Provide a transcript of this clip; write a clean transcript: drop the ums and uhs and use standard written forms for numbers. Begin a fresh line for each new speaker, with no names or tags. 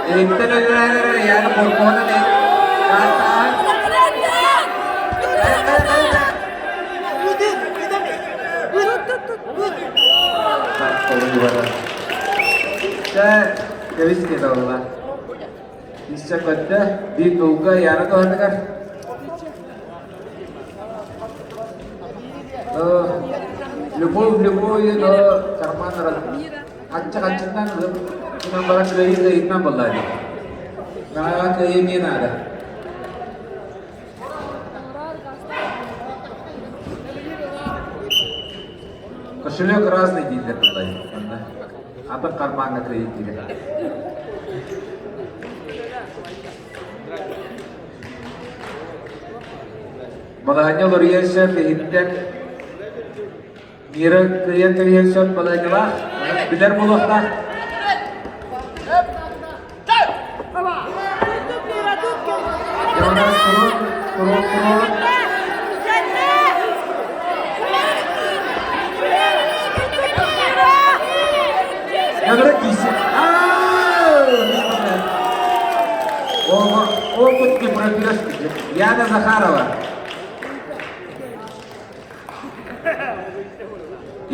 Иһиттэн өлөрөн эрэр Яна Буркона Кэбис диэтэ буолла. Исчэ көттө, биир дулга Яна туһатыгар. Любовь любовью, но карман Ачча-хаччынан гынан баран кыайыы кыайыытынан буолла дии. Наҕаҕа кыайыы эмиэ наада. Кошелек разный дииллэр буолла дии. Онно атын кармаҥҥа кыайыы киирэр. Балаһанньа уларыйар сөп иһиттэн Мира кыайан кэбиһэн сөп балаһанньалаах, билэр буолуохтаах. Дьонор турук, турук, турук. Дьонор киирсин. Опыт не пропьешь. Яна Захарова.